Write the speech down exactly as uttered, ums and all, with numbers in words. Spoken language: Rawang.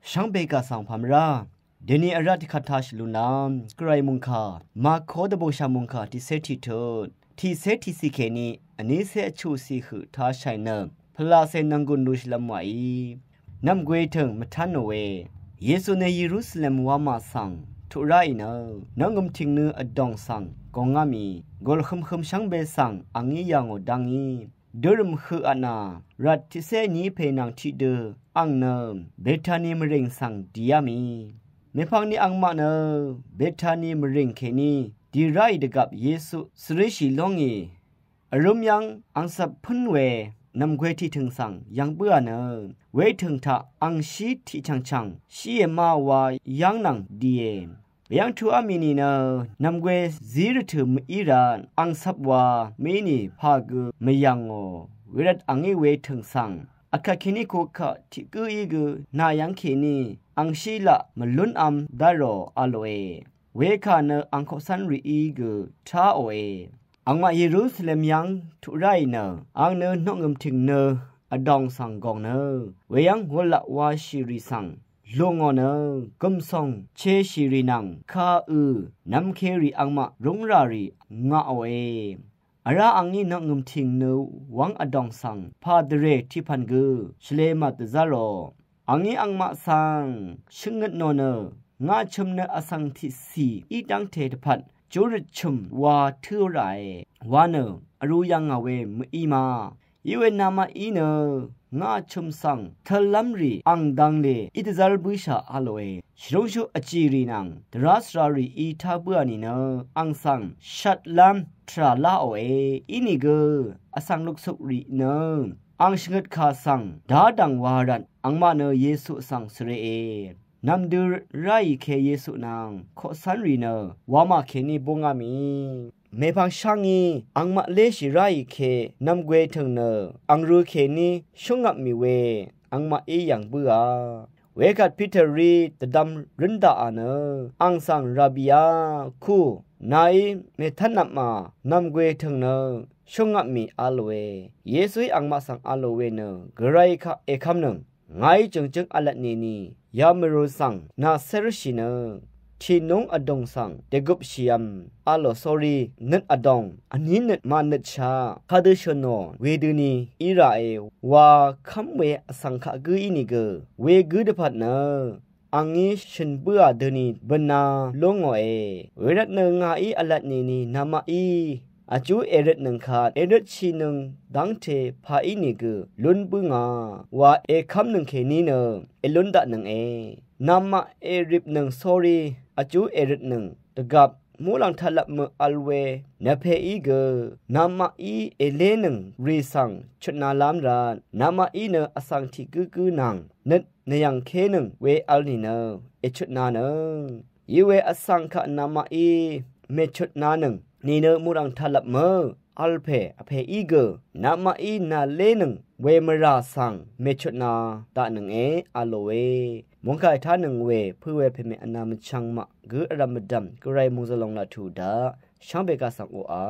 Shvngbe gà svng pà mvrá deni vrá tiqkvt tashì lúnlv́m Gvray mungkà Mako dvbùngshà mungkà tiqcé tiqtut tiqcé tiqcì kèní vnícé vchuqcì høq tashàì nø pvlaqcè nvnggùn lushìlv́m wàí. Nv̀mgwè tø̀ng mvtánò we Yesu nø Yerusalem wamà svng tuq ráì nø, noqngø̀m tìng nø vdòng svng gòngá mì gùl hømhøm shvngbe svng àngí yà ngò dá ngí. Dørø̀m høq vtnà rvt tiqcé vní pè nvng tiqdø ang nø Betani mvrìng svng dìá mì. Mèpvngni angmaq nø Betani mvrìng kèní dì ráì dvgvp Yesu svrishì lóngì. Vrǿm yv́ng angcvp pǿn we nv̀mgwè tiqtø̀ng svng yv̀ng bǿà nø, wetø̀ng taq angshí tiqchv̀ngchv̀ng shíe ma wa yv́ng nvng dìe. Weyv́ng tuqá mì nìnø nv̀mgwè zí rvtø̀ mø̀í rvt angcvp wa mø̀í nì pà gø mvyv̀ngò. Wervt àngí wetø̀ng svng akvt kèní kokaq tiq gǿí gø nà yv́ng kèní angshí laq mvlúnv̄m dárò a lòe. Wekà nø ang koqcv́n rìí gø táòe. Angmaq Yerusalem yv́ng tuq ráì nø ang nø noqngø̀m tìng nø vdòng svng gòng nø, weyv́ng wulaq washì rì svng lù ngò nø, gùmsòng cheshì rì nvng kaø̀ nvmkerì angmaq rúngrà rì ngaqòe. Vrá angí noqngø̀m tìng nø wv́ng vdòng svng pà dvrè tiqpv̀n gø shvlē mvt dvzv́rò. Àngí angmaq svng shvngøt nò nø, ngà chø̀m nø vsvng tiqcì í dv́ngte dvpvt júrøt chø̀m wa tǿ ràe wa nø, vrū yv̀ngà we mø̀í ma. Iwe namaqí nø ngà chø̀m svng tv̄llv́m rì ang dv̄nglè í dvzv́r bǿshà a lòe. Shvrúngshú vjì rì nvng dvrá svrarìí tá bǿà nìnø, ang svng shvtlv́m tvrà láòe. Inìgø vsvng luksukrì nø ang shvngøt kà svng dá dv̀ng wa rvt angmaq nø Yesu svng svre e. Nv̀mdø ráì ke Yesu nvng koqcv́n rì nø wamà kèní búngá mì. Mèpvng shá ngí angmaq léshì ráì ke nv̀mgwè tø̀ng nø ang rø kèní shúngvp mì we angmaqí yv̀ng bǿà. Wekvt Piterí dvdvm rǿn daqà nø ang svng, Rabiá, kú, nàí mètv́nvpmà nv̀mgwè tø̀ng nø shúngvp mì a lòe. Yesuí angmaq svng a lò we nø, Gvray kaq èkv́mnøng. Ngàí jø̀ngjǿng v̄lvt nìni yamèrø svng nà cérshì nø, tìnúng vdùng svng dègøpshìvm a lò, sórí nøt vdòng vní nøt mànøtshaq kadø shø̀nò wedøni í ràe wa kv́m we vsvng kaq gǿ ínìgø wegǿ dvpvt nø angí shø̀n bǿà døni bø̀nā lú ngòe. Wervtnø ngàí v̄lvt nìni namaqí vjú èrøtnøng kvt èrøtshìnøng dv́ngte pà ínìgø lún bǿngà wa èkv́mnøng kèní nø èlún daqnønge. Namaq èripnøng sórí vjú èrøtnøng dvgvp muqlàng taqlvp mø vl we nvpeí gø namaqí èlénøng rì svng chutnalv́m rvt namaqí nø vsvng tiq gǿgǿ nvng nøt nvyv̀ngkénøng we vl nìnø èchutnanøng. Iwe vsvng kaq namaqí mèchutnanøng nìnø muqlàng taqlvp mø vl pè vpèí gø namaqí nàlénøng we mvrà svng mèchutna daqnønge a lòe. Mungkà ètánøng we pø̄ we pèmè vnā mvchvng maq gǿ vrv̀m mvdv̀m Gvray mòngzø̀l lòng laq tuq daq shvngbe kaq svng oqà